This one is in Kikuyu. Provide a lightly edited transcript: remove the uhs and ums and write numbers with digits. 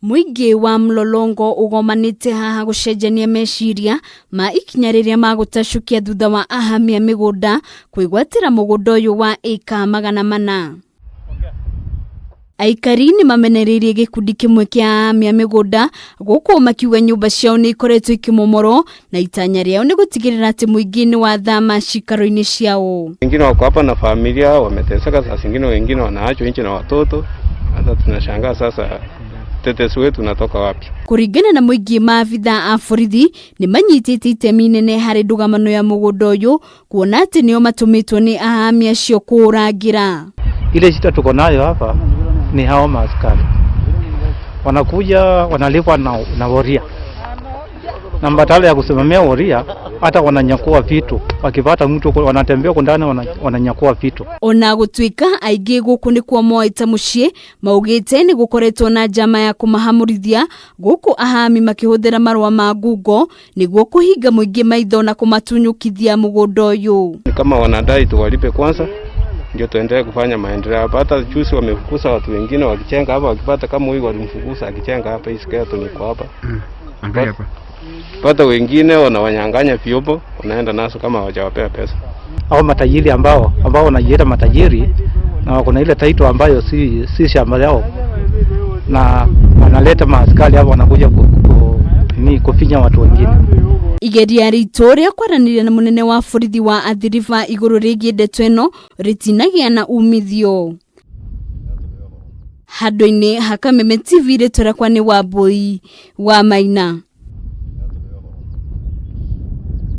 Mũingĩ wa Mlolongo ũgomanĩte haha gũcenjania meciria ma ikinya rĩrĩa magũtacũkia thutha wa ahamia mĩgũnda kwĩgwatĩra mũgũnda ũyũ wa ĩka 400. Aikari nĩ mamenereirie gĩkundi kĩmwe kĩa ahamia mĩgũnda gũkũ makiuga nyũmba ciao nĩ ikoretwo ikĩmomorwo na itanya rĩao nĩ gũtigĩrĩra atĩ mũingĩ nĩ wathama cikaro-inĩ ciao. Wengine wako hapa na familia wameteseka, saa zingine wengine wanaachwa nje na watoto. Hata tunashangaa sasa tetesi wetu unatoka wapi? Kũringana na mũingĩ, maabitha a borithi nĩ manyitĩte itemi inene harĩ ndũgamano ya mũgũnda ũyũ kuona atĩ nĩo matũmĩtwo nĩ ahami acio kũũrangĩra. Ile shida tuko nayo hapa ni hao maaskari wanakuja wanalipwa na woria, na badala ya kusimamia woria hata wananyakua vitu, wakipata mtu wanatembea huko ndani wananyakua vitu. Ona gũtuĩka aingĩ gũkũ nĩkuo moete mũciĩ, maugĩte nĩ gũkoretwo na njama ya kũmahamũrithia gũkũ ahami makĩhũthĩra marũa ma ngungo nĩguo kũhinga mũingĩ maitho na kũmatunyũkithia mũgũnda ũyũ. Ni kama wanadai tuwalipe kwanza ndio tuendelee kufanya maendeleo hapa. Hata juzi wamefukuza watu wengine wakijenga hapa, wakipata kama huyu walimfukuza akijenga hapa, hii skeleton iko hapa. Pata wengine wanawanyang'anya vyombo, wanaenda nazo kama hawajawapea pesa. Au matajiri ambao wanajiita matajiri na wako na ile title ambayo si shamba yao, na wanaleta maaskari hapo wanakuja ni kufinya watu wengine. Igeria ritũ rĩa kwaranĩria na mũnene wa borithi wa Athi River igũrũ rĩgiĩ ndeto ĩno rĩtinagĩa na umithio. Handũ-inĩ ha Kameme TV, rĩtwa rĩakwa nĩ Wambui wa Maina.